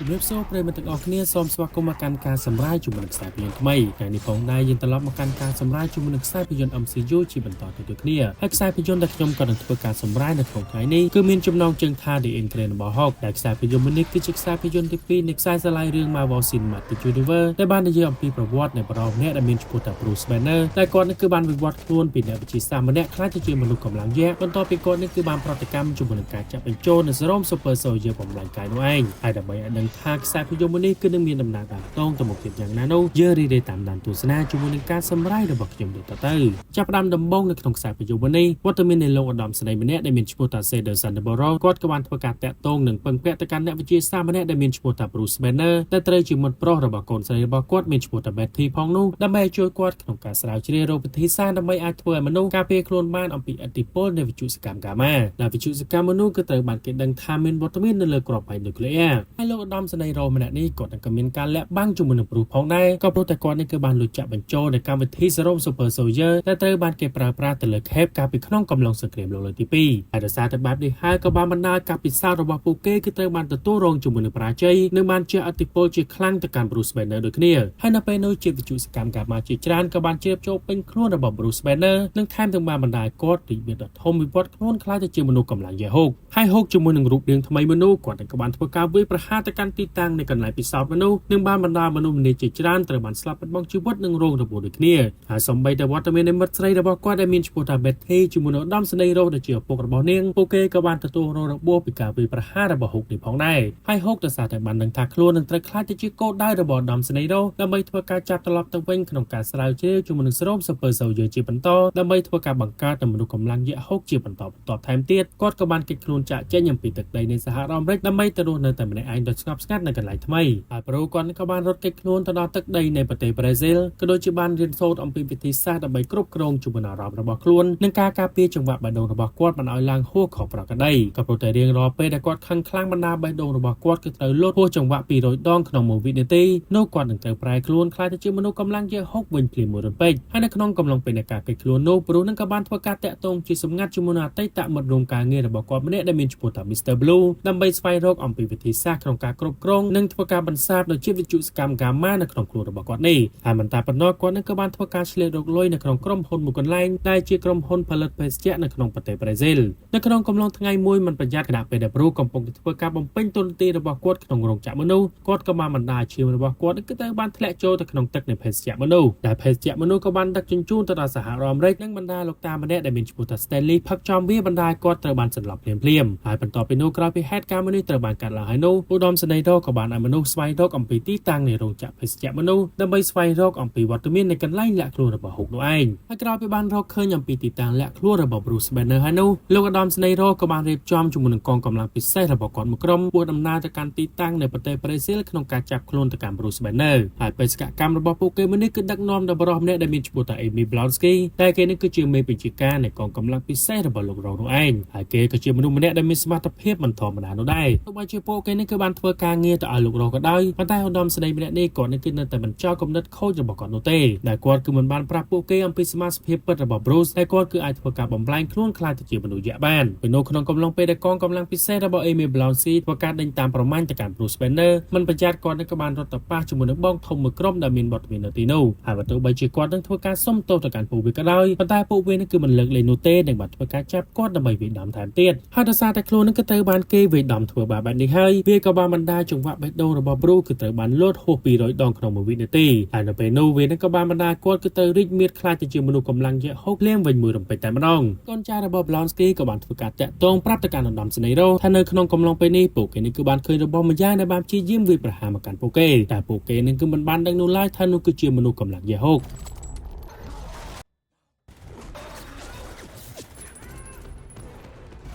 ជំរាបសួរប្រិយមិត្តទាំងអស់គ្នាសូមស្វាគមន៍មកកាន់ការសម្រាយជាមួយនឹងខ្សែភាពយន្តថ្មីថ្ងៃនេះផងដែរយើងត្រឡប់មកកាន់ការសម្រាយជាមួយនឹងខ្សែភាពយន្ត MCU ជាបន្តទៅដូចគ្នាហើយខ្សែភាពយន្តដែលខ្ញុំក៏នឹងធ្វើការសម្រាយនៅក្នុងថ្ងៃនេះគឺមានចំណងជើងថា The Incredible Hulk ដែលខ្សែភាពយន្តមួយនេះគឺជាខ្សែភាពយន្តទី2នៃខ្សែស្រឡាយរឿង Marvel Cinematic Universe ដែលបាននិយាយអំពីប្រវត្តិនៃបុរសម្នាក់ដែលមានឈ្មោះថា Bruce Banner ដែលគាត់នេះគឺបានវិវត្តខ្លួនពីអ្នកវិទ្យាសាស្ត្រម្នាក់ក្លាយទៅជាមនុស្សកម្លាំងយក្សបន្ទាប់ពីគាត់នេះគឺបានប្រតិកម្មជាមួយនឹងការចាប់បញ្ចូលនៅសេរ៉ូម Super Soldier បំលែងកាយនោះឯងហើយដើម្បីឲ្យដឹងថាខ្សែភាពយន្តមួយនេះគឺនឹងមានដំណើរការតងទៅមុខទៀតយ៉ាងណានោះយើងរីករាយតាមដានទស្សនាជាមួយនឹងការសម្រាយរបស់ខ្ញុំដូចតទៅចាប់ផ្ដើមដំបូងនៅក្នុងខ្សែភាពយន្តមួយនេះវត្តមាននៃលោកឧត្តមសេនីយ៍ម្នាក់ដែលមានឈ្មោះថា Cedar Santaboro គាត់ក៏បានធ្វើការតាក់ទងនិងពឹងពាក់ទៅកាន់អ្នកវិទ្យាសាស្ត្រម្នាក់ដែលមានឈ្មោះថា Bruce Banner ដែលត្រូវជាមិត្តប្រុសរបស់កូនស្រីរបស់គាត់មានឈ្មោះថា Betty ផងនោះដើម្បីឲ្យជួយគាត់ក្នុងការស្រាវជ្រាវរកវិធីសាស្ត្រដើម្បីអាចធ្វើឲ្យមនុស្សការពារខ្លួនបានអំពីឥទ្ធិពលនៃវិទ្យុសកម្មហ្គាម៉ាដែលវិទ្យុសកម្មមនុស្សគឺត្រូវបានគេដឹងថាមានវត្តមាននៅលើគ្រាប់បែកនុយក្លេអ៊ែរហើយលោកឧត្តមសេនីយ៍រ៉ូម្នាក់នេះគាត់នឹងក៏មានការលាក់បាំងជាមួយនឹង Bruce ផងដែរក៏ព្រោះតែគាត់នេះគឺបានលួចចាក់បញ្ចូលในកម្មវិធី Serum Super Soldier ដែលត្រូវបានគេប្រើប្រាស់ទៅលើ Cape កាលពីក្នុងកំឡុងសង្គ្រាមលោកលើកទី2ហើយដោយសារតែបែបនេះហើយក៏បានបណ្ដាលការពិសោធន៍របស់ពួកគេគឺត្រូវបានទទួលរងជាមួយនឹងបរាជ័យនិងបានជះឥទ្ធិពលជាខ្លាំងទៅកាន់ Bruce Banner ដូចគ្នាហើយនៅពេលនោះជាវិទ្យុសកម្មកាម៉ាជាច្រើនក៏បានជ្រាបចូលពេញខ្លួនរបស់ Bruce Banner និងថែមទាំងបានបណ្ដាលគាត់រីកមានដ៏ធំវិវត្តខ្លួនក្លាយទៅជាមនុស្សកម្លាំងយេហូកហើយហូកជាមួយនឹងរូបរាងថ្មីមនុស្សគាត់នឹងក៏បានធ្វើការវាយប្រហារទៅកាន់ទីតាំងនៃកន្លែងពិសោធន៍មនុស្សនិងបានបណ្ដាលមនុស្សម្នាជាច្រើនត្រូវបានស្លាប់បាត់បង់ជីវិតនិងរងរបួសដូចគ្នាហើយសូម្បីតែវត្តមាននៃមិត្តស្រីរបស់គាត់ដែលមានឈ្មោះថា Betty ជាមួយនឹងឧត្តមសេនីយ៍រ៉ូដែលជាឪពុករបស់នាងពួកគេក៏បានទទួលរងរបួសពីការវាយប្រហាររបស់ហុកនេះផងដែរហើយហុកដោយសារតែបានដឹងថាខ្លួននឹងត្រូវក្លាយទៅជាគោលដៅរបស់ឧត្តមសេនីយ៍រ៉ូដើម្បីធ្វើការចាប់ត្រឡប់ទៅវិញក្នុងការស្រាវជ្រាវជាមួយនឹងស្រោម Super Soldier ជាបន្តដើម្បីធ្វើការបង្កើតនូវមនុស្សកម្លាំងយក្សហុកជាបន្តបន្ទាប់ថែមទៀតគាត់ក៏បានគេចខ្លួនចាកចេញអំពីទឹកដីនៃសហរដ្ឋអាមេរិកដើម្បីទៅរស់នៅតែម្នាក់ឯងដោយស្ងប់ស្ងាត់នៅកន្លែងថ្មីហើយប្រូគាត់ក៏បានរត់គេចខ្លួនទៅដល់ទឹកដីនៃប្រទេសប្រេស៊ីលក៏ដូចជាបានរៀនសូត្រអំពីវិធីសាស្ត្រដើម្បីគ្រប់គ្រងជាមួយអារម្មណ៍របស់ខ្លួននិងការការពារចង្វាក់បេះដូងរបស់គាត់មិនឲ្យឡើងហួសខុសប្រក្រតីក៏ព្រោះតែរៀងរាល់ពេលដែលគាត់ខឹងខ្លាំងបណ្ដាបេះដូងរបស់គាត់គឺត្រូវលោតហួសចង្វាក់200ដងក្នុងមួយវិនាទីនោះគាត់នឹងត្រូវប្រែខ្លួនក្លាយទៅជាមនុស្សកម្លាំងយក្សហុកវិញភ្លាមមួយរំពេចហើយនៅក្នុងកំឡុងពេលនៃការគេចខ្លួននោះប្រូនឹងក៏បានធ្វើការតាក់ទងជាសម្ងាត់ជាមួយនឹងអតីតមិត្តរួមការងាររបស់គាត់ម្នាក់ដែលមានឈ្មោះថា Mr. Blue ដើម្បីស្វែងរកអំពីវិធីសាស្ត្រក្នុងការគ្រប់គ្រងនិងធ្វើការបន្សាបនូវជាតិវិទ្យុសកម្មហ្គាម៉ានៅក្នុងខ្លួនរបស់គាត់នេះហើយមិនតែប៉ុណ្ណោះគាត់នឹងក៏បានធ្វើការឆ្លៀតរកលុយនៅក្នុងក្រុមហ៊ុនមួយកន្លែងដែលជាក្រុមហ៊ុនផលិតភេសជ្ជៈនៅក្នុងប្រទេសប្រេស៊ីលនៅក្នុងកំឡុងថ្ងៃមួយមិនប្រយ័ត្នខណៈពេលដែលប្រូកំពុងតែធ្វើការបំពេញតួនាទីរបស់គាត់ក្នុងរោងចក្រមនុស្សគាត់ក៏បានបណ្ដាឈាមរបស់គាត់គឺត្រូវបានធ្លាក់ចូលទៅក្នុងទឹកនៃភេសជ្ជៈមនុស្សដែលភេសជ្ជៈមនុស្សក៏បានដឹកជញ្ជូនទៅដល់សហរដ្ឋអាមេរិកនិងបណ្ដាលោកតាម្នាក់ដែលមានឈ្មោះថា Stanley ផឹកចំវាបណ្ដាគាត់ត្រូវបានសន្លប់ភ្លាមៗហើយបន្ទាប់ពីនោះក្រោយពីហេតុការណ៍មួយនេះត្រូវបានកាត់ឡើងហើយនោះឧត្តមសេនីយ៍រក៏បានឲ្យមនុស្សស្វែងរកអំពីទីតាំងនៃរោងចក្រភេសជ្ជៈមនុស្សដើម្បីស្វែងរកអំពីវត្តមាននៃកន្លែងលាក់ខ្លួនរបស់ហុកនោះឯងហើយក្រោយពីបានរកឃើញអំពីទីតាំងលាក់ខ្លួនរបស់ Bruce Banner ហើយនោះលោកឧត្តមសេនីយ៍រក៏បានរៀបចំជាមួយនឹងកងកម្លាំងពិសេសរបស់គាត់មួយក្រុមពួកដំណើរទៅកាន់ទីតាំងនៃប្រទេសប្រេស៊ីលក្នុងការចាប់ខ្លួនទៅកាន់ Bruce Banner ហើយបេសកកម្មរបស់ពួកគេមួយនេះគឺដឹកនាំដោយបុរសម្នាក់ដែលមានឈ្មោះថា Amy Blonsky តែគេនេះគឺជាមេបញ្ជាការនៃកងកម្លាំងពិសេសរបស់លោករងនោះឯងហើយគេក៏ជាមនុស្សម្នាក់ដែលមានសមត្ថភាពមិនធម្មតានោះដែរទោះបីជាពួកគេនេះគឺបានធ្វើការងារទៅឲ្យលោករងក៏ដោយប៉ុន្តែឧត្តមសេនីយ៍ម្នាក់នេះគាត់នេះគឺនៅតែបញ្ចោលគំនិតខូចរបស់គាត់នោះទេដែលគាត់គឺមិនបានប្រាប់ពួកគេអំពីសមាជិកភាពពិតរបស់ Bruce តែគាត់គឺអាចធ្វើការបំលែងខ្លួនក្លាយទៅជាមនុស្សយក្សបានពេលនោះក្នុងកំឡុងពេលដែលកងកម្លាំងពិសេសរបស់ Amy Blonsky ធ្វើការដេញតាមប្រមាញ់ទៅកាន់ Bruce Banner មិនប្រយ័ត្នគាត់នឹងក៏បានរត់ទៅប៉ះជាមួយនឹងបងធំមួយក្រុមដែលមានវត្តមាននៅទីនោះហើយបើទោះបីជាគាត់នឹងធ្វើការសុំទោសទៅកាន់ពួកវាក៏ដោយប៉ុន្តែពួកវានឹងគឺមិនលើកលែងនោះទេនិងបានធ្វើការចាប់គាត់ដើម្បីវាយដំថែមទៀតហើយដោយសារតែខ្លួននឹងក៏ត្រូវបានគេវាយដំធ្វើបាបបែបនេះហើយវាក៏បានបណ្ដាចង្វាក់បេះដូងរបស់ Bruce គឺត្រូវបានលោតហួស200ដងក្នុងមួយវិនាទីហើយនៅពេលនោះវានឹងក៏បានបណ្ដាគាត់គឺត្រូវរីកមាឌក្លាយទៅជាមនុស្សកម្លាំងយក្សហុកភ្លាមវិញមួយរំពេចតែម្ដងកូនចៅរបស់ Blonsky ក៏បានធ្វើការតាក់ទងប្រាប់ទៅកាន់ឧត្តមសេនីយ៍រ៉ូថានៅក្នុងកំឡុងពេលនេះពួកគេនេះគឺបានឃើញរបស់ម្យ៉ាងដែលបានព្យាយាមវាយប្រហារមកកាន់ពួកគេតែពួកគេនឹងគឺមិនបានដឹងនោះឡើយថានោះគឺជាមនុស្សកម្លាំងយក្សហុក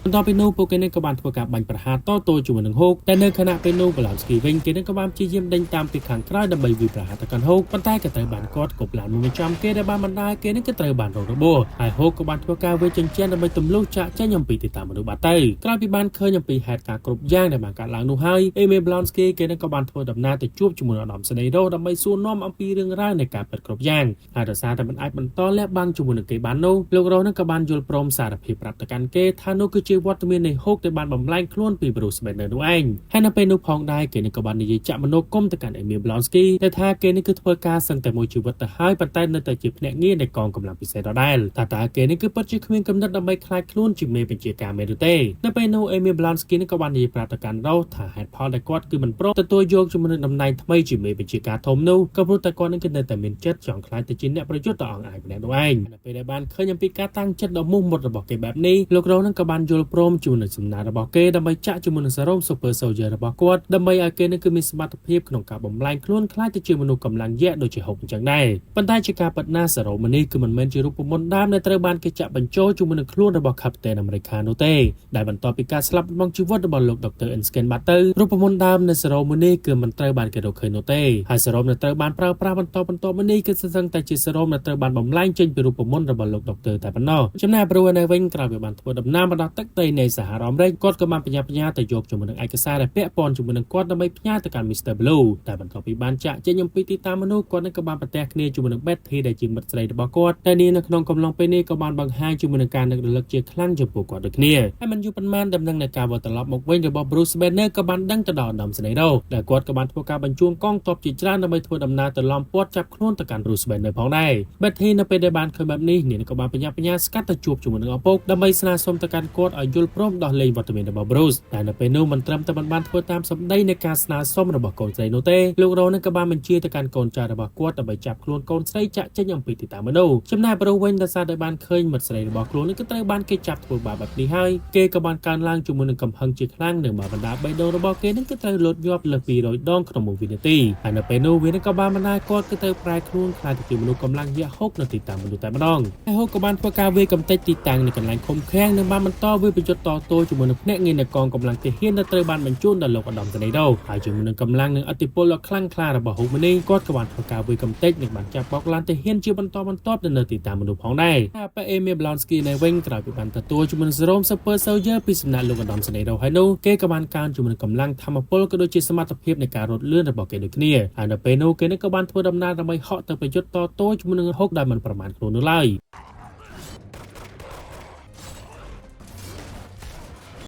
បន្ទាប់ពីនោះពួកគេនេះក៏បានធ្វើការបាញ់ប្រហារតទល់ជាមួយនឹងហូកតែនៅខណៈពេលនោះ Blonsky វិញគេនេះក៏បានព្យាយាមដេញតាមពីខាងក្រោយដើម្បីវាយប្រហារទៅកាន់ហូកប៉ុន្តែក៏ត្រូវបានគាត់គប់ឡានមួយចំគេដែលបានបណ្ដាលគេនេះក៏ត្រូវបានរងរបួសហើយហូកក៏បានធ្វើការវាយចិញ្ចៀនដើម្បីទម្លុះចាក់ចេញអំពីទីតាំងមនុស្សបាត់ទៅក្រោយពីបានឃើញអំពីហេតុការណ៍គ្រប់យ៉ាងដែលបានកើតឡើងនោះហើយ Amy Blonsky គេនេះក៏បានធ្វើដំណើរទៅជួបជាមួយនឹងឧត្តមសេនីយ៍រ៉ូដើម្បីសួរនាំអំពីរឿងរ៉ាវនៃការពិតគ្រប់យ៉ាងហើយដោយសារតែមិនអាចបន្តលាក់បាំងជាមួយនឹងគេបាននោះលោករ៉ូនឹងក៏បានយល់ព្រមសារភាពប្រាប់ទៅកាន់គេថានោះគឺជា គឺជាវត្តមាននៃ Hulk ដែលបានបំលែងខ្លួនពី Bruce Banner នោះឯងហើយនៅពេលនោះផងដែរគេនឹងក៏បាននិយាយចាក់មនោគមទៅកាន់ Emil Blonsky ដែលថាគេនេះគឺធ្វើការសឹងតែមួយជីវិតទៅហើយប៉ុន្តែនៅតែជាភ្នាក់ងារនៃកងកម្លាំងពិសេសដដែលថាតើគេនេះគឺពិតជាគ្មានគំនិតដើម្បីក្លាយខ្លួនជាមេបញ្ជាការមែនឬទេនៅពេលនោះ Emil Blonsky នេះក៏បាននិយាយប្រាប់ទៅកាន់ Rose ថាហេតុផលដែលគាត់គឺមិនព្រមទទួលយកជាមួយនឹងតំណែងថ្មីជាមេបញ្ជាការធំនោះក៏ព្រោះតែគាត់នឹងគឺនៅតែមានចិត្តចង់ក្លាយទៅជាអ្នកប្រយុទ្ធដ៏អង់អាចម្នាក់នោះឯងនៅពេលដែលបានឃើញអំពីការតាំងចិត្តដ៏មោះមុតរបស់គេបែបនេះលោក Rose នឹងក៏បានយល់ព្រមជាមួយនឹងសំណើរបស់គេដើម្បីចាក់ជាមួយនឹងសេរ៉ូម Super Soldier របស់គាត់ដើម្បីឲ្យគេនឹងគឺមានសមត្ថភាពក្នុងការបំលែងខ្លួនក្លាយទៅជាមនុស្សកម្លាំងយក្សដូចជា Hulk អញ្ចឹងដែរប៉ុន្តែជាការពិតណាស់សេរ៉ូមនេះគឺមិនមែនជារូបមន្តដើមដែលត្រូវបានគេចាក់បញ្ចូលជាមួយនឹងខ្លួនរបស់ Captain America នោះទេដែលបន្ទាប់ពីការស្លាប់បាត់បង់ជីវិតរបស់លោក Dr. Enskin បាត់ទៅរូបមន្តដើមនៃសេរ៉ូមនេះគឺមិនត្រូវបានគេរកឃើញនោះទេហើយសេរ៉ូមដែលត្រូវបានប្រើប្រាស់បន្តបន្ទាប់មកនេះគឺសឹងតែជាសេរ៉ូមដែលត្រូវបានបំលែងចេញពីរូបមន្តរបស់លោក Dr. តែប៉ុណ្ណោះចំណែក Bruce នៅវិញក្រោយពីបានធ្វើដំណើរមកដល់ទឹកដីនៃសហរដ្ឋអាមេរិកគាត់ក៏បានបញ្ញាបញ្ញាទៅយកជាមួយនឹងឯកសារដែលពាក់ព័ន្ធជាមួយនឹងគាត់ដើម្បីផ្ញើទៅកាន់ Mr. Blue តែបន្ទាប់ពីបានចាក់ចេញអំពីទីតាំងមនុស្សគាត់នឹងក៏បានប្រទះគ្នាជាមួយនឹង Betty ដែលជាមិត្តស្រីរបស់គាត់តែនាងនៅក្នុងកំឡុងពេលនេះក៏បានបង្ហាញជាមួយនឹងការនឹករលឹកជាខ្លាំងចំពោះគាត់ដូចគ្នាហើយមិនយូរប៉ុន្មានដំណឹងនៃការវិលត្រឡប់មកវិញរបស់ Bruce Banner ក៏បានដឹងទៅដល់ឧត្តមសេនីយ៍រ៉ូដែលគាត់ក៏បានធ្វើការបញ្ជូនកងទ័ពជាច្រើនដើម្បីធ្វើដំណើរទៅឡោមព័ទ្ធចាប់ខ្លួនទៅកាន់ Bruce Banner ផងដែរ Betty នៅពេលដែលបានឃើញបែបនេះនាងក៏បានបញ្ញាបញ្ញាស្កាត់ទៅជួបជាមួយនឹងឪពុកដើម្បីស្នើសុំទៅកាន់គាត់ឲ្យយល់ព្រមដោះលែងវត្តមានរបស់ Bruce តែនៅពេលនោះមិនត្រឹមតែមិនបានធ្វើតាមសម្ដីនៃការស្នើសុំរបស់កូនស្រីនោះទេលោករ៉ូនឹងក៏បានបញ្ជាទៅកាន់កូនចៅរបស់គាត់ដើម្បីចាប់ខ្លួនកូនស្រីចាក់ចេញអំពីទីតាំងមនុស្សចំណែក Bruce វិញដោយសារតែបានឃើញមិត្តស្រីរបស់ខ្លួននេះក៏ត្រូវបានគេចាប់ធ្វើបាបបែបនេះហើយគេក៏បានកើនឡើងជាមួយនឹងកំហឹងជាខ្លាំងនិងមកបណ្ដាបេះដូងរបស់គេនឹងក៏ត្រូវលោតញាប់លើស200ដងក្នុងមួយវិនាទីហើយនៅពេលនោះវានឹងក៏បានបណ្ដាគាត់ក៏ត្រូវប្រែខ្លួនក្លាយទៅជាមនុស្សកម្លាំងយក្ស Hulk នៅទីតាំងមនុស្សតែម្ដងហើយ Hulk ក៏បានធ្វើការវាយកំទេចទីតាំងនៅកន្លែងឃុំឃាំងនិងបានបន្តវាយប្រយុទ្ធតទល់ជាមួយនឹងភ្នាក់ងារនៃកងកម្លាំងទាហានដែលត្រូវបានបញ្ជូនដល់លោកឧត្តមសេនីយ៍រ៉ូហើយជាមួយនឹងកម្លាំងនិងឥទ្ធិពលដ៏ខ្លាំងក្លារបស់ Hulk នេះគាត់ក៏បានធ្វើការវាយកំទេចនិងបានចាប់បោកឡានទាហានជាបន្តបន្ទាប់នៅទីតាំងមនុស្សផងដែរហើយប៉ាអេមី Blonsky នៅវិញក្រោយពីបានទទួលជាមួយនឹងសេរ៉ូម Super Soldier ពីសំណាក់លោកឧត្តមសេនីយ៍រ៉ូហើយនោះគេក៏បានកើនជាមួយនឹងកម្លាំងធម្មពលក៏ដូចជាសមត្ថភាពនៃការរត់លឿនរបស់គេដូចគ្នាហើយនៅពេលនោះគេនឹងក៏បានធ្វើដំណើរដើម្បីហក់ទៅប្រយុទ្ធតទល់ជាមួយនឹង Hulk ដែលមិនប្រមាថខ្លួននោះឡើយ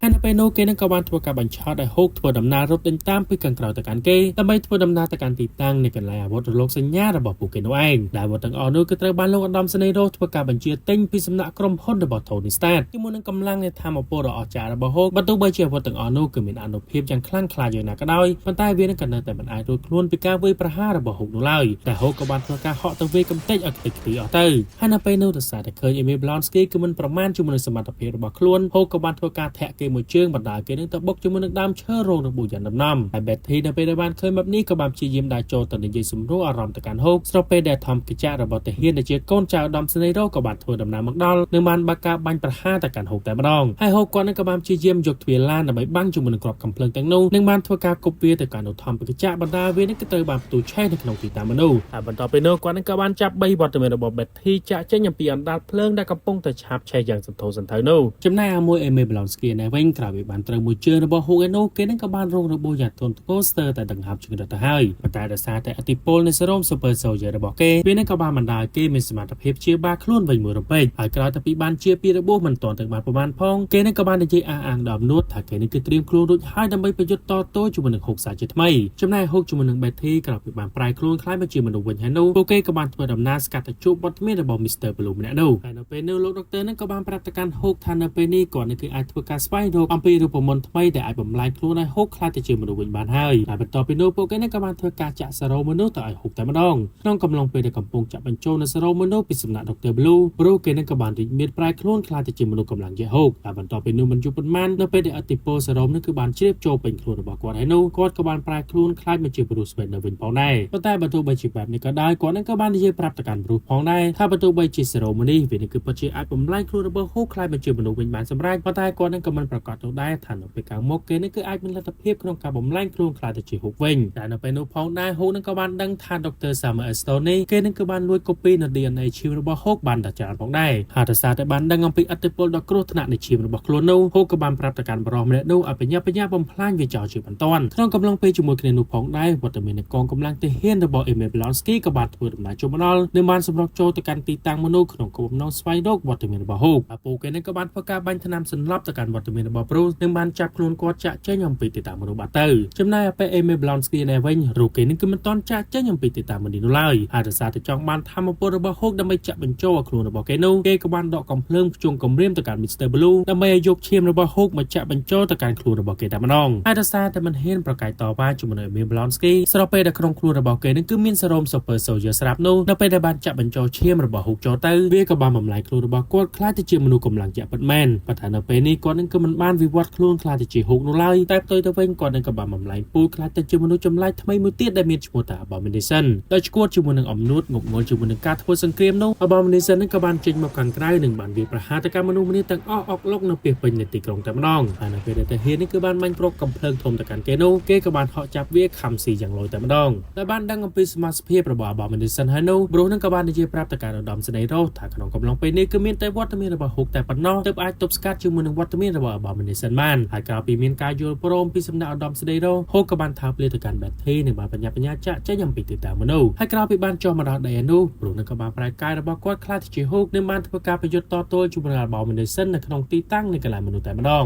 ហើយនៅពេលនោះគេនឹងក៏បានធ្វើការបញ្ឆោតឲ្យ Hulk ធ្វើដំណើររត់ដេញតាមពីខាងក្រោយទៅកាន់គេដើម្បីធ្វើដំណើរទៅកាន់ទីតាំងនៃកន្លែងអាវុធរលកសញ្ញារបស់ពួកគេនោះឯងដែលអាវុធទាំងអស់នោះគឺត្រូវបានលោកឧត្តមសេនីយ៍រ៉ូធ្វើការបញ្ជាទិញពីសំណាក់ក្រុមហ៊ុនរបស់ Tony Stark ជាមួយនឹងកម្លាំងនៃធម្មពលដ៏អស្ចារ្យរបស់ Hulk បើទោះបីជាអាវុធទាំងអស់នោះគឺមានអានុភាពយ៉ាងខ្លាំងក្លាយ៉ាងណាក៏ដោយប៉ុន្តែវានឹងក៏នៅតែមិនអាចរួចខ្លួនពីការវាយប្រហាររបស់ Hulk នោះឡើយតែ Hulk ក៏បានធ្វើការហក់ទៅវាយកំទេចឲ្យខ្ទេចខ្ទីអស់ទៅហើយនៅពេលនោះដោយសារតែឃើញ Emil Blonsky គឺមិនប្រមាណជាមួយនឹងសមត្ថភាពរបស់ខ្លួន Hulk ក៏បានធ្វើការធាក់គេមួយជើងបណ្ដាលគេនឹងទៅបុកជាមួយនឹងដើមឈើរងរបួសយ៉ាងដំណំហើយ Betty នៅពេលដែលបានឃើញបែបនេះក៏បានព្យាយាមដើរចូលទៅនិយាយសម្រួលអារម្មណ៍ទៅកាន់ Hulk ស្របពេលដែលធម្មកិច្ចរបស់ទាហានដែលជាកូនចៅឧត្តមសេនីយ៍រ៉ូក៏បានធ្វើដំណើរមកដល់និងបានបើកការបាញ់ប្រហារទៅកាន់ Hulk តែម្ដងហើយ Hulk គាត់នឹងក៏បានព្យាយាមយកទ្វារឡានដើម្បីបាំងជាមួយនឹងគ្រាប់កាំភ្លើងទាំងនោះនិងបានធ្វើការគប់វាទៅកាន់ធម្មកិច្ចបណ្ដាវានឹងក៏ត្រូវបានផ្ទុះឆេះនៅក្នុងទីតាំងមនុស្សហើយបន្ទាប់ពីនោះគាត់នឹងក៏បានចាប់បីវត្តមានរបស់ Betty ចាក់ចេញអំពីអណ្ដាតភ្លើងដែលកំពុងតែឆាបឆេះយ៉ាងសន្ធោសន្ធៅនោះចំណែកអាមួយ Emil Blonsky ឯវិញក្រោយពីបានត្រូវមួយជើងរបស់ Hulk ឯនោះគេនឹងក៏បានរងរបួសយ៉ាងធ្ងន់ធ្ងរស្ទើរតែដង្ហើមជំងឺទៅហើយប៉ុន្តែដោយសារតែឥទ្ធិពលនៃសេរ៉ូម Super Soldier របស់គេវានឹងក៏បានបណ្ដាលគេមានសមត្ថភាពព្យាបាលខ្លួនវិញមួយរំពេចហើយក្រោយទៅពីបានជាពីរបួសមិនទាន់ទៅបានប្រមាណផងគេនឹងក៏បាននិយាយអះអាងដល់អំនួតថាគេនឹងគឺត្រៀមខ្លួនរួចហើយដើម្បីប្រយុទ្ធតទល់ជាមួយនឹង Hulk សាជាថ្មីចំណែក Hulk ជាមួយនឹង Betty ក្រោយពីបានប្រែខ្លួនក្លាយមកជាមនុស្សវិញហើយនោះពួកគេក៏បានធ្វើដំណើរស្កាត់ទៅជួបវត្តមានរបស់ Mr. Blue ម្នាក់នោះហើយនៅពេលនោះលោក Doctor នឹងក៏បានប្រាប់ទៅកាន់ Hulk ថានៅពេលនេះគាត់នឹងគឺអាចធ្វើការស្វែងរកអំពីរូបមន្តថ្មីដែលអាចបំលែងខ្លួនឲ្យ Hulk ក្លាយទៅជាមនុស្សវិញបានហើយហើយបន្ទាប់ពីនោះពួកគេនឹងក៏បានធ្វើការចាក់សេរ៉ូមមនុស្សទៅឲ្យ Hulk តែម្ដងក្នុងកំឡុងពេលដែលកំពុងចាក់បញ្ចូលនៅសេរ៉ូមមនុស្សពីសំណាក់ Dr. Blue ព្រោះគេនឹងក៏បានរីកមាឌប្រែខ្លួនក្លាយទៅជាមនុស្សកម្លាំងយក្ស Hulk ហើយបន្ទាប់ពីនោះមិនយូរប៉ុន្មាននៅពេលដែលឥទ្ធិពលសេរ៉ូមនោះគឺបានជ្រាបចូលពេញខ្លួនរបស់គាត់ហើយនោះគាត់ក៏បានប្រែខ្លួនក្លាយមកជា Bruce Banner វិញផងដែរប៉ុន្តែបើទោះបីជាបែបនេះក៏ដោយគាត់នឹងក៏បាននិយាយប្រាប់ទៅកាន់ Bruce ផងដែរថាបើទោះបីជាសេរ៉ូមនេះវានឹងគឺពិតជាអាចបំលែងខ្លួនរបស់ Hulk ក្លាយមកជាមនុស្សវិញបានសម្រេចប៉ុន្តែគាត់នឹងក៏មិនប្រកាស កដនោះដែរថានៅពេលខាងមុខគេនឹងគឺអាចមានលទ្ធភាពក្នុងការបំលែងខ្លួនក្លាយទៅជា Hulk វិញតែនៅពេលនោះផងដែរ Hulk នឹងក៏បានដឹងថា Dr. Samuel Stone នេះគេនឹងគឺបានលួច copy នៅ DNA ឈាមរបស់ Hulk បានដល់ច្រើនផងដែរហើយដោយសារតែបានដឹងអំពីឥទ្ធិពលដ៏គ្រោះថ្នាក់នៃឈាមរបស់ខ្លួននោះ Hulk ក៏បានប្រាប់ទៅកាន់បុរសម្នាក់នោះឲ្យបញ្ញាបញ្ញាបំផ្លាញវាចោលជាបន្ទាន់ក្នុងកំឡុងពេលជាមួយគ្នានោះផងដែរវត្តមាននៃកងកម្លាំងទាហានរបស់ Emil Blonsky ក៏បានធ្វើដំណើរចូលមកដល់និងបានសម្រុកចូលទៅកាន់ទីតាំងមនុស្សក្នុងគោលបំណងស្វែងរកវត្តមានរបស់ Hulk ហើយពួកគេនឹងក៏បានធ្វើការបាញ់ថ្នាំសន្លប់ទៅកាន់វត្តមានរបស់ Bruce និងបានចាប់ខ្លួនគាត់ចាក់ចេញអំពីទីតាំងមនុស្សបាត់ទៅចំណែកឯពេល Emil Blonsky នេះវិញរូបគេនឹងគឺមិនទាន់ចាក់ចេញអំពីទីតាំងមនុស្សនោះឡើយហើយដោយសារតែចង់បានធម៌ពលរបស់ Hulk ដើម្បីចាក់បញ្ចូលឲ្យខ្លួនរបស់គេនោះគេក៏បានដកកំភ្លើងភ្ជង់គំរាមទៅកាន់ Mr. Blue ដើម្បីឲ្យយកឈាមរបស់ Hulk មកចាក់បញ្ចូលទៅកាន់ខ្លួនរបស់គេតែម្ដងហើយដោយសារតែមិនហ៊ានប្រកែកតវ៉ាជាមួយនឹង Emil Blonsky ស្របពេលដែលក្នុងខ្លួនរបស់គេនឹងគឺមានសេរ៉ូម Super Soldier ស្រាប់នោះនៅពេលដែលបានចាក់បញ្ចូលឈាមរបស់ Hulk ចូលទៅវាក៏បានបំលែងខ្លួនរបស់គាត់ក្លាយទៅជាមនុស្សកម្លាំងយក្សពិតមែនប៉ុន្តែនៅពេលនេះគាត់នឹងគឺមិនបានវិវត្តខ្លួនក្លាយទៅជា Hulk នោះឡើយតែផ្ទុយទៅវិញគាត់នឹងក៏បានបំលែងពូជក្លាយទៅជាមនុស្សចម្លែកថ្មីមួយទៀតដែលមានឈ្មោះថា Abomination ដោយឈួតជាមួយនឹងអំនួតងប់ងល់ជាមួយនឹងការធ្វើសង្គ្រាមនោះ Abomination នឹងក៏បានចេញមកខាងក្រៅនិងបានវាយប្រហារទៅកាន់មនុស្សម្នាទាំងអស់អុកឡុកនៅពាសពេញនៃទីក្រុងតែម្ដងហើយនៅពេលដែលទាហាននេះគឺបានបាញ់គ្រាប់កំភ្លើងធំទៅកាន់គេនោះគេក៏បានហក់ចាប់វាខំស៊ីយ៉ាងលយតែម្ដងដែលបានដឹងអំពីសមាជិកភាពរបស់ Abomination ហើយនោះ Bruce នឹងក៏បាននិយាយប្រាប់ទៅកាន់ឧត្តមសេនីយ៍រ៉ូសថាក្នុងកំឡុងពេលនេះគឺមានតែវត្តមានរបស់ Hulk តែប៉ុណ្ណោះទើបអាចទប់ស្កាត់ជាមួយនឹងវត្តមានរបស់ Abomination បានហើយក្រោយពីមានការយល់ព្រមពីសំណាក់ឧត្តមសេនីយ៍រ៉ូស Hulk ក៏បានថើបលាទៅកាន់ Betty និងបានបញ្ញាបញ្ញាចាក់ចេញអំពីទីតាំងមនុស្សហើយក្រោយពីបានចុះមកដល់ដីឯនោះ Bruce នឹងក៏បានប្រែកាយរបស់គាត់ក្លាយទៅជា Hulk និងបានធ្វើការប្រយុទ្ធតទល់ជាមួយនឹង Abomination នៅក្នុងទីតាំងនៃកន្លែងមនុស្សតែម្ដង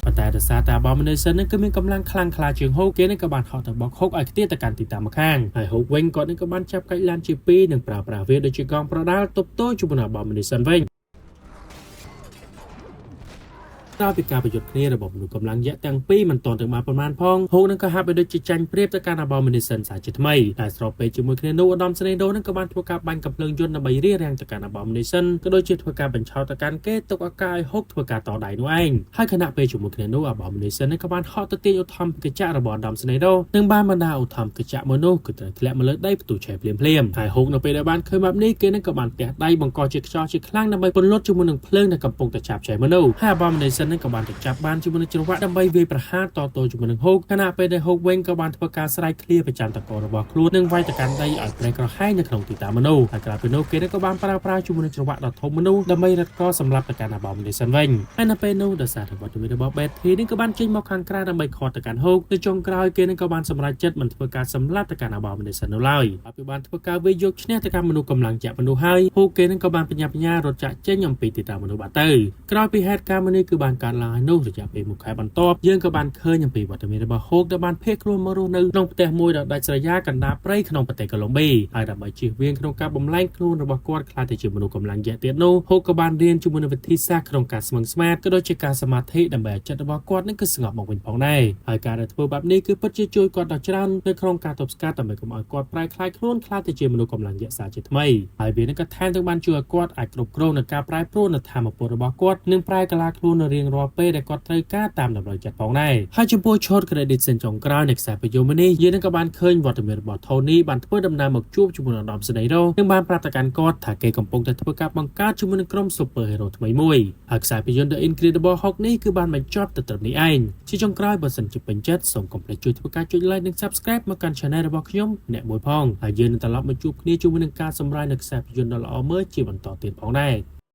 ប៉ុន្តែដោយសារតែ Abomination នឹងគឺមានកម្លាំងខ្លាំងក្លាជាង Hulk គេនឹងក៏បានហក់ទៅបុក Hulk ឲ្យខ្ទាតទៅកាន់ទីតាំងម្ខាងហើយ Hulk វិញគាត់នឹងក៏បានចាប់កាច់ឡានជាពីរនិងប្រើប្រាស់វាដូចជាកងប្រដាល់ទប់ទល់ជាមួយនឹង Abomination វិញក្រោយពីការប្រយុទ្ធគ្នារបស់មនុស្សកម្លាំងយក្សទាំងពីរមិនទាន់ទៅបានប្រមាណផង Hulk នឹងក៏ហាក់បីដូចជាចាញ់ប្រៀបទៅកាន់ Abomination សាជាថ្មីតែស្របពេលជាមួយគ្នានោះឧត្តមសេនីយ៍ដូនឹងក៏បានធ្វើការបាញ់កាំភ្លើងយន្តដើម្បីរារាំងទៅកាន់ Abomination ក៏ដូចជាធ្វើការបញ្ឆោតទៅកាន់គេទុកឱកាសឲ្យ Hulk ធ្វើការតដៃនោះឯងហើយខណៈពេលជាមួយគ្នានោះ Abomination នឹងក៏បានហក់ទៅទាញឧទ្ធម្ភាគចក្ររបស់ឧត្តមសេនីយ៍ដូនិងបានបណ្ដាឧទ្ធម្ភាគចក្រមួយនោះគឺត្រូវធ្លាក់មកលើដីផ្ទុះឆេះភ្លាមៗហើយ Hulk នៅពេលដែលបានឃើញបែបនេះគេនឹងក៏បានទះដៃបង្កជាខ្យល់ជាខ្លាំងដើម្បីពន្លត់ជាមួយនឹងភ្លើងដែលកំពុងតែឆាបឆេះមនុស្សហើយ Abomination នឹងក៏បានទៅចាប់បានជាមួយនឹងច្រវាក់ដើម្បីវាយប្រហារតទល់ជាមួយនឹង Hulk ខណៈពេលដែល Hulk វិញក៏បានធ្វើការស្រែកឃ្លាប្រចាំតករបស់ខ្លួននិងវាយទៅកាន់ដីឲ្យប្រេះក្រហែងនៅក្នុងទីតាំងមនុស្សហើយក្រៅពីនោះគេក៏បានប្រើប្រាស់ជាមួយនឹងច្រវាក់ដ៏ធំមនុស្សដើម្បីរត់កសម្រាប់ទៅកាន់ Abomination វិញហើយនៅពេលនោះដោយសារតែវត្តមានរបស់ Betty នឹងក៏បានចេញមកខាងក្រៅដើម្បីឃាត់ទៅកាន់ Hulk នៅចុងក្រោយគេនឹងក៏បានសម្រេចចិត្តមិនធ្វើការសម្លាប់ទៅកាន់ Abomination នោះឡើយហើយពីបានធ្វើការវាយយកឈ្នះទៅកាន់មនុស្សកម្លាំងជាក់មនុស្សហើយ Hulk គេនឹងក៏បានបញ្ញាបញ្ញារត់ចាក់ចេញអំពីទីតាំងមនុស្សបាត់ទៅក្រោយពីហេតុការណ៍មួយនេះគឺបានកើតឡើងហើយនោះរយៈពេលមួយខែបន្ទាប់យើងក៏បានឃើញអំពីវត្តមានរបស់ Hulk ដែលបានភៀសខ្លួនមករស់នៅក្នុងផ្ទះមួយដ៏ដាច់ស្រយាលកណ្ដាលព្រៃក្នុងប្រទេសកូឡុំប៊ីហើយដើម្បីជៀសវាងក្នុងការបំលែងខ្លួនរបស់គាត់ក្លាយទៅជាមនុស្សកម្លាំងយក្សទៀតនោះ Hulk ក៏បានរៀនជាមួយនឹងវិធីសាស្ត្រក្នុងការស្មឹងស្មាតក៏ដូចជាការសមាធិដើម្បីឲ្យចិត្តរបស់គាត់នឹងគឺស្ងប់មកវិញផងដែរហើយការដែលធ្វើបែបនេះគឺពិតជាជួយគាត់ដ៏ច្រើននៅក្នុងការទប់ស្កាត់ដើម្បីកុំឲ្យគាត់ប្រែក្លាយខ្លួនក្លាយទៅជាមនុស្សកម្លាំងយក្សសាជាថ្មីហើយវានឹងក៏ថែមទាំងបានជួយឲ្យគាត់អាចគ្រប់គ្រងនឹងការប្រែប្រួលនៅធម៌ពលរបស់គាត់និងប្រែក្លាយខ្លួននៅរៀងរាល់ពេលដែលគាត់ត្រូវការតាមតម្រូវចិត្តផងដែរហើយចំពោះ short credit scene ចុងក្រោយនៃខ្សែភាពយន្តនេះយើងនឹងក៏បានឃើញវត្តមានរបស់ Tony បានធ្វើដំណើរមកជួបជាមួយនឹងឧត្តមសេនីយ៍រ៉ូនិងបានប្រាប់ទៅកាន់គាត់ថាគេកំពុងតែធ្វើការបង្កើតជាមួយនឹងក្រុម super hero ថ្មីមួយហើយខ្សែភាពយន្ត The Incredible Hulk នេះគឺបានបញ្ចប់ទៅត្រឹមនេះឯងជាចុងក្រោយបើសិនជាពេញចិត្តសូមកុំភ្លេចជួយធ្វើការចុច like និង subscribe មកកាន់ channel របស់ខ្ញុំអ្នកមួយផងហើយយើងនឹងត្រឡប់មកជួបគ្នាជាមួយនឹងការសម្រាយនៅខ្សែភាពយន្តដ៏ល្អមើលជាបន្តទៀតផងដែរ។